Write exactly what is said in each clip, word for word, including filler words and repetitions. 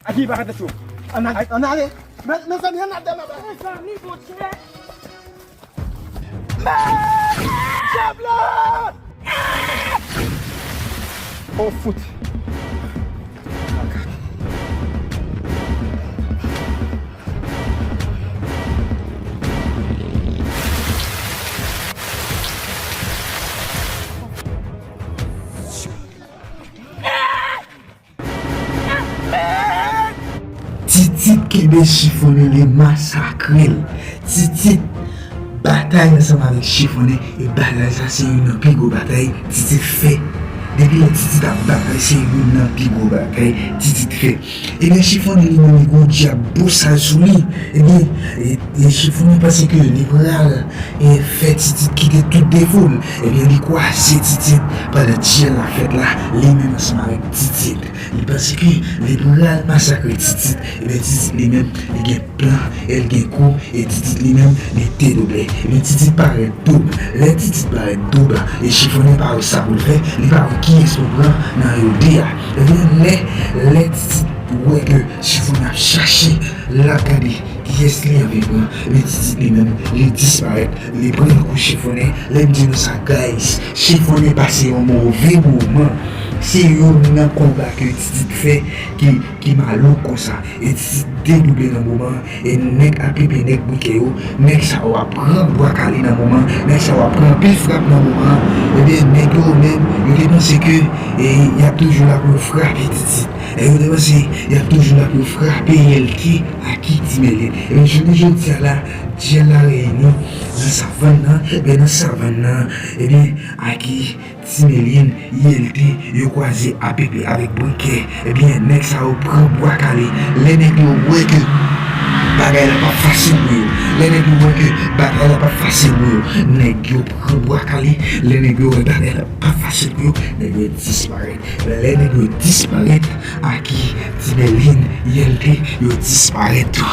Aki pa ka tèt yo. Ann ale, ann ale. Mezanmi, ann al dèyè mwen. Mezanmi, Bondye. Mèd! Dyab la! Oh, fout. Titit kenbe Chifonnen, li masakre l. Titit batay ansanm avèk Chifonnen, e batay sa se youn nan pi gwo batay Titit fè. Depi lè Titit ap batay, se youn nan pi gwo batay Titit fè. Ebyen, Chifonnen li menm li gon dyab bosal sou li. Ebyen, e, e Chifonnen panse ke li pral, e, fè Titit kite tout defo l. Ebyen, li kwaze Titit pandan dyèl la fèt la, li menm ansanm avèk Titit. Li panse ke li pral masakre Titit. Ebyen, Titit li menm, li gen plan, e l gen kou, e Titit li menm, li te double. Ebyen, Titit parèt doub. Lè Titit parèt doub, e Chifonnen pa wè sa pou l fè, li pa wè kiyès pou l pran nan yo de a. Ebyen, lè, lè Titit wè ke Chifonnen ap chache, l ap gade kiyès li anvi pran, ebyen, Titit li menm, li disparèt, li pran kou Chifonnen. Lè m di nou sa, guys, Chifonnen pase yon move moman. Se youn nan konba ke Titit fè ki, ki malouk konsa. E Titit dedouble nan moman an, e nèg A P P, nèg brikè yo, nèg sa yo ap pran bwa kale nan moman an, nèg sa yo ap pran anpil frap nan moman an. Ebyen, nèg yo menm, yo te panse ke, e, y ap toujou la pou yo frape Titit. E yo te panse y ap toujou la pou yo frape Yèlte, Aki, Ti Mèlin. Ebyen, jounen jodi a la, dyèl la reyini nan savann nan, ebyen, nan savann nan, ebyen, Aki, Ti Mèlin, Yèlte, yo kwaze A P P avèk brikè. Ebyen, nèg sa yo pran bwa kale. Lè nèg yo wè ke bagay la p ap fasil pou yo. Lè nèg yo wè ke bagay la p ap fasil pou yo. Nèg yo pran bwa kale. Lè nèg yo wè bagay la p ap fasil pou yo, nèg yo disparèt. Lè nèg yo disparèt, Aki, Ti Mèlin, Yèlte, yo disparèt tou.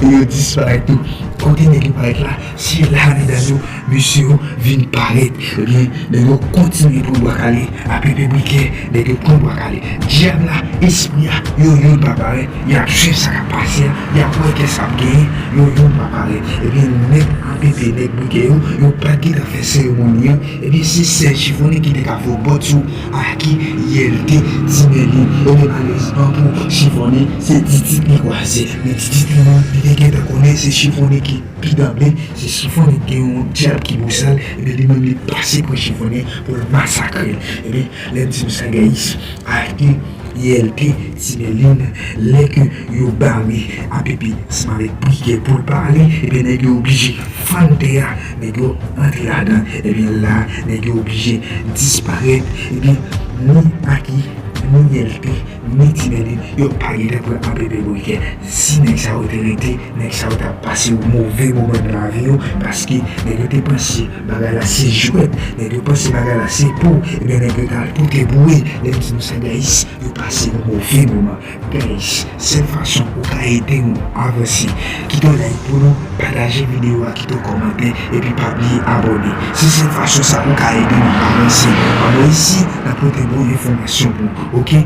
Yo disparèt tou. Kote nèg yo parèt la, se la, medam yo, mesye yo vin parèt. Ebyen, nèg yo kontinye pran bwa kale, A P P brikè, nèg yo pran bwa kale. Dyab la, espri a, yo youn pa parèt, y ap swiv sa k ap pase a, y ap wè kiyès k ap genyen, yo youn pa parèt. Ebyen, nèg A P P, nèg brikè yo, yo pa t gentan fè seremoni an. Ebyen, se sèl Chifonnen ki te ka fè yon bòt sou Aki, Yèlte, Ti Mèlin. Ebyen, malerezman pou Chifonnen, se Titit li kwaze. Men Titit li menm, li te gentan konnen se Chifonnen ki pi danble, se Chifonnen ki gen yon dyab ki bosal, ebyen, li menm li pase pran Chifonnen pou l masakre l. Ebyen, lè m di nou sa, guys, Aki, Yèlte, Ti Mèlin, lè ke yo bare A P P ansanm avèk brikè pou l pa ale, ebyen, nèg yo oblije fann tè a, nèg yo antre ladan, ebyen, la, nèg yo oblije disparèt, ebyen, ni Aki, ni Yèlte, ni Ti Mèlin, yo pa gentan pran A P P brikè. Si nèg sa yo te rete, nèg sa yo t ap pase yon move moman nan lavi yo, paske nèg yo te panse bagay la se jwèt, nèg yo panse bagay la se pou, ebyen, nèg yo t al pote boure. Lè m di nou sa, guys, yo pase yon move moman. Guys, sèl fason ou ka ede nou avanse, kite yon like pou nou, pataje videyo a, kite yon kòmantè, epi pa bliye abòne. Se sèl fason sa ou ka ede nou avanse. Ann reyisi, n ap pote bon enfòmasyon pou ou, oke?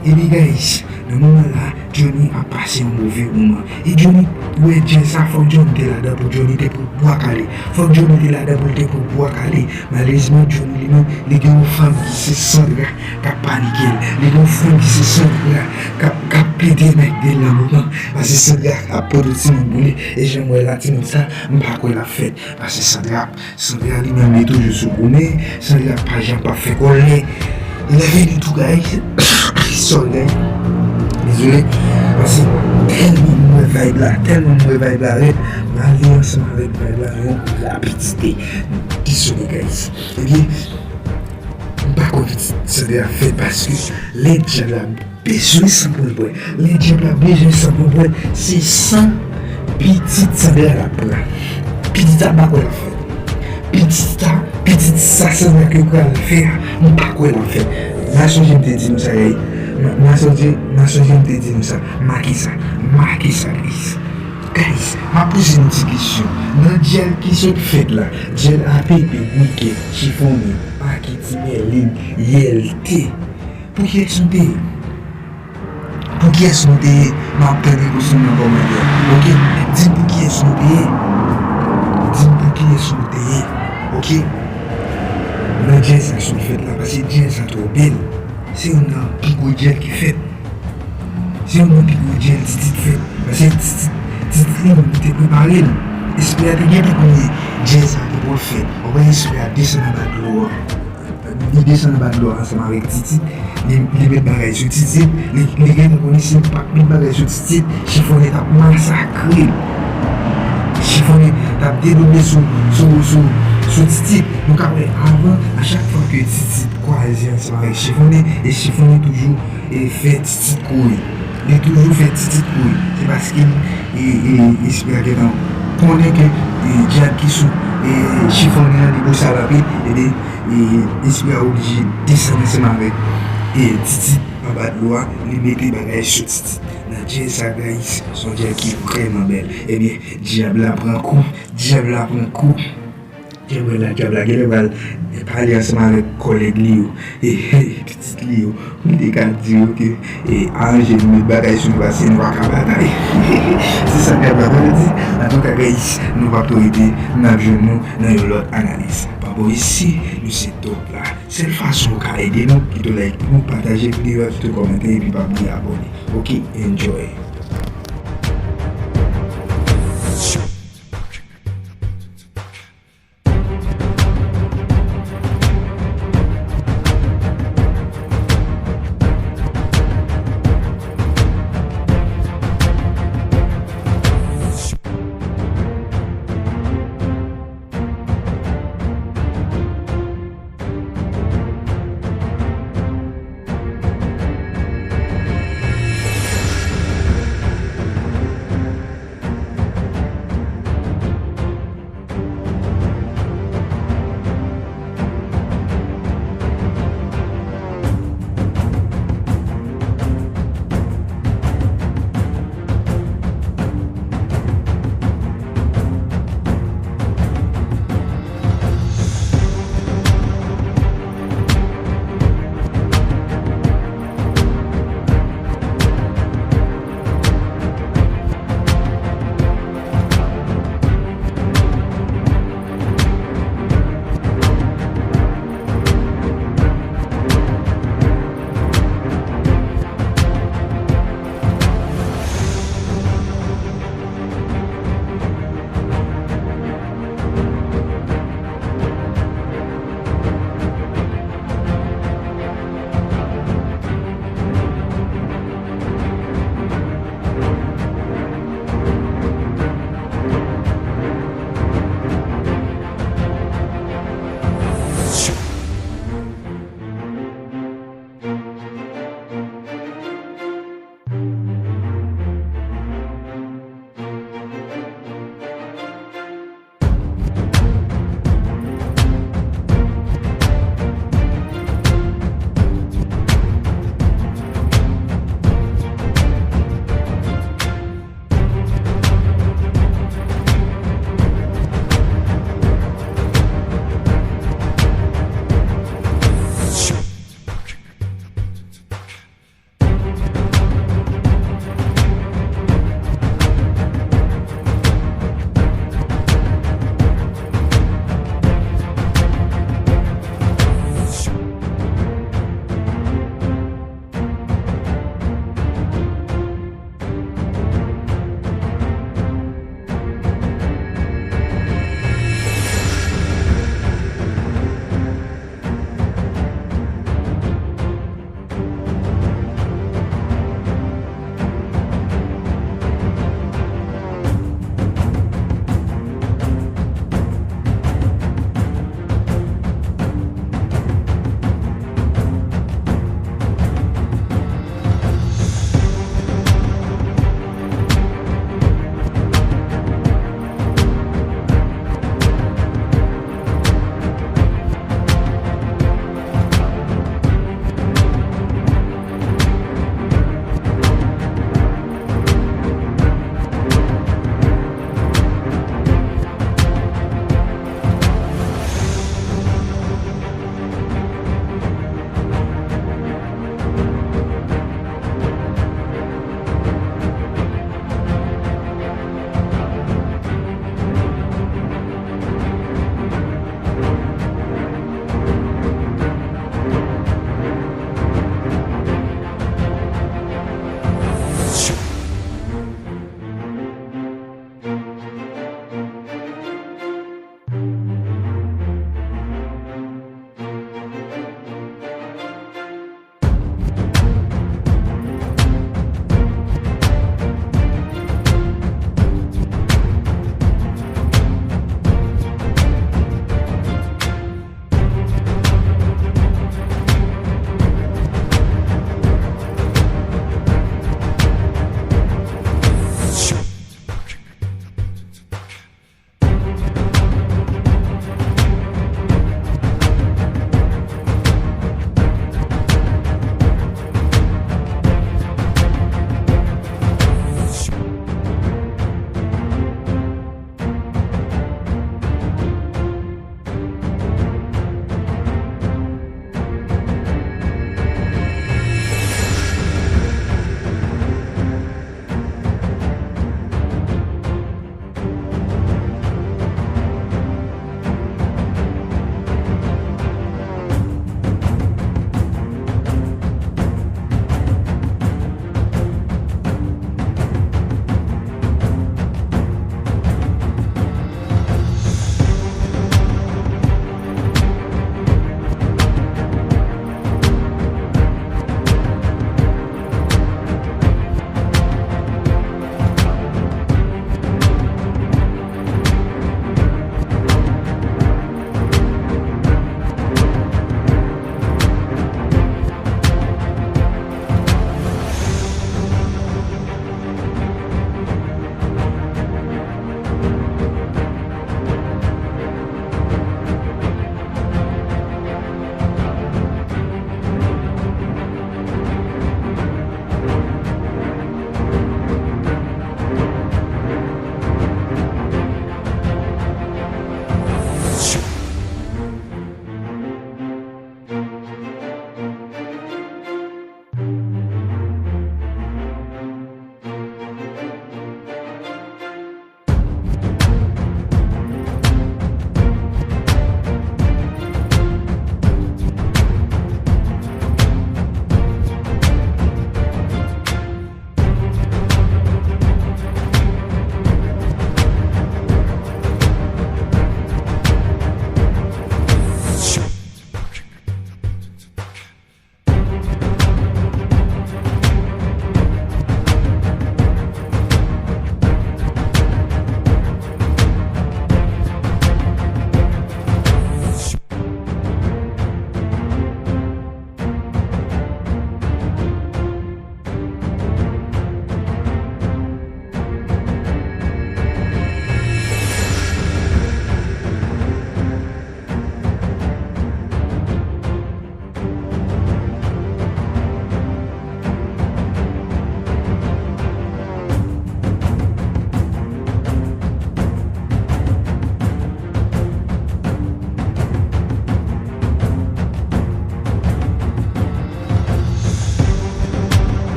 Ebyen, guys, nan moman la, Johnny ap pase yon move moman. E Johnny wè dyèl sa, fòk Johnny te ladan pou Johnny te pran bwa kale. Fòk Johnny te ladan pou l te pran bwa kale. Malerezman, Johnny li menm, li gen yon fanm ki se Sandra k ap panike l. Li gen yon fanm ki se Sandra k ap, k ap plede mègde l nan moman. Paske Sandra ap pote timoun pou li. E jan m wè la, timoun sa, m pa kwè l ap fèt. Paske Sandra ap Sandra li menm li toujou sou goumen, Sandra pa janm pa fè kòlè. Lè vini tou, guys. Sorry, guys. Dezole. Paske tèlman m wè vibe la, tèlman m wè vibe la rèd, m ale ansanm avèk vibe la yon rapidite. Dezole, guys. Ebyen, m pa konn Sandra fè paske lè dyab la bezwen san pou l bwè. Lè dyab la bezwen san pou l bwè, se san pitit Sandra l ap pran. Pitit sa m pa kwè l ap fè. Pitit sa, pitit sa Sandra ke pral fè a, m pa kwè l ap fè. N a sonje m te di nou sa, guys. N a, n a sonje, n a sonje m te di nou sa. Make sa. Make sa, guys. Guys, m ap poze nou ti kesyon. Nan dyèl ki sot fèt la, dyèl A P P, Wikèt, Chifonnen, Aki, Ti Mèlin, Yèlte. Pou ki èks nou te ye? Pou kiyès nou te ye? M ap tande kòsyon nan kòmantè. Oke? Di m pou kiyès nou te ye. Di m pou kiyès nou te ye. Oke? Nan djèl sa sot fèt la, paske djèl sa twò bèl. Se youn nan pi gwo djèl ki fèt. Se youn nan pi gwo djèl Titit fèt. Paske Titit, Titit li menm li te prepare l. Espri a te gentan konnen djèl sa te pral fèt. Ou wè espri a desann anba dlo a. Li desann anba dlo a ansanm avèk Titit. Li, li met bagay sou Titit. Li, li gentan konnen si l pa t met bagay sou Titit, Chifonnè t ap masakre l. Chifonnè t ap dedoube sou, sou, sou, sou Titit. Nou ka wè avan, a chak fwa ke Titit kwaze ansanm avèk Chifonnè, e Chifonnè toujou e fè Titit kouri. Li toujou fè Titit kouri. Se paske e, e, espri a gentan konnen ke e, djab ki sou e, Chifonnè an, li bosal anpil, ebyen e, espri a oblije desann ansanm avèk e, Titit anba dlo a, li mete bagay sou Titit. Nan djèl sa, guys, se yon djèl ki vrèman bèl. Ebyen, djab la pran kou, djab la pran kou. Djab la, djab la genlè pral pale ansanm avèk kòlèg li yo, e, e, pitit li yo, pou l te ka di yo ke e, aranje nou, met bagay sou nou, paske nou pa ka batay. Se sa djab la pral di. Antouka, guys, nou p ap twò rete, n ap jwenn nou nan yon lòt analiz. Pa bò isi, nou se top la. Sèl fason ou ka ede nou, kite w like pou nou, pataje videyo a, kite w kòmante, epi pa bliye abòne. Oke, enjoy.